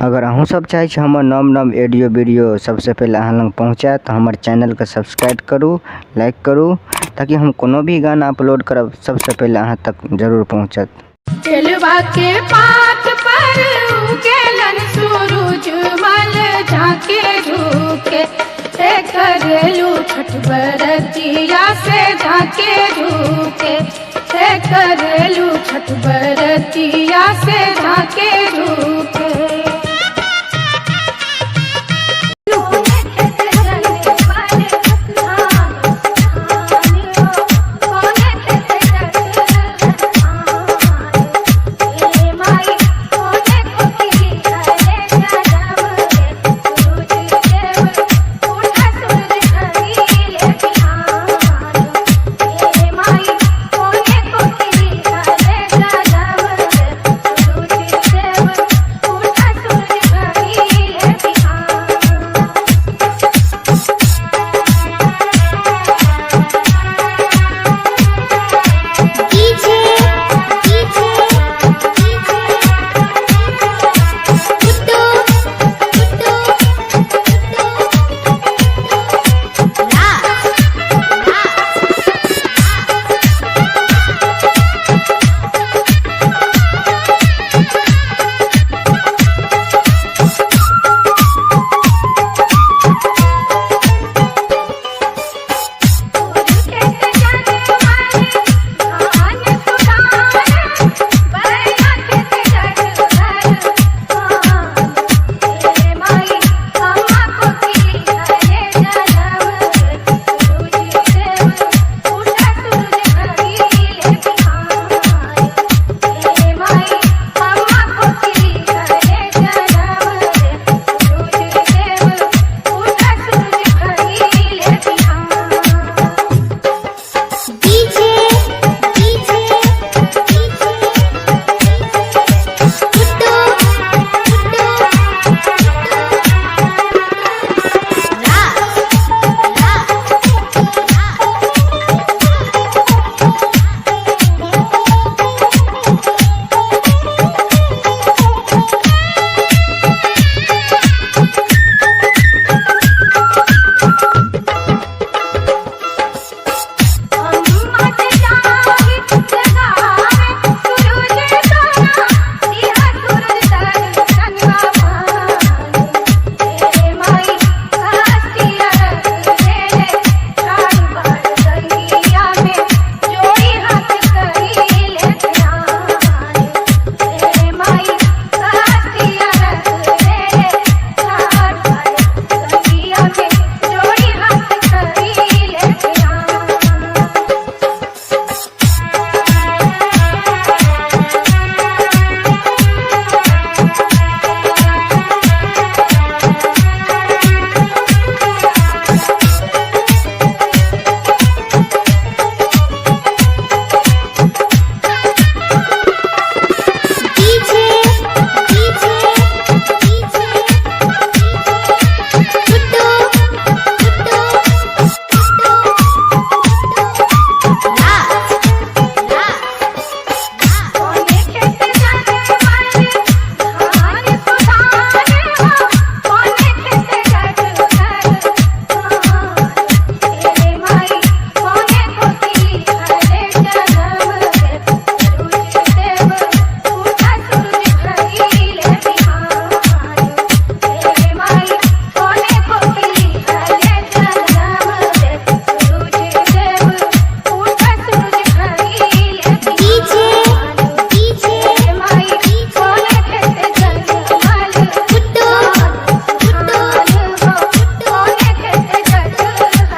अगर अहूँ सब चाहै छी हमर नव नव ऑडियो वीडियो सबसँ पहिले अहाँ लग पहुँचै, तऽ हमर चैनलके सब्सक्राइब करू, लाइक करू, ताकि हम कोनो भी गाना अपलोड करब, सबसँ पहिले अहाँ तक जरूर पहुँचत। केलवा के पात पर उगेलन सूरज मल झाके झुके, हे करेलू छठ बरतिया से झाके झुके, हे करेलू छठ बरतिया से झाके झुके।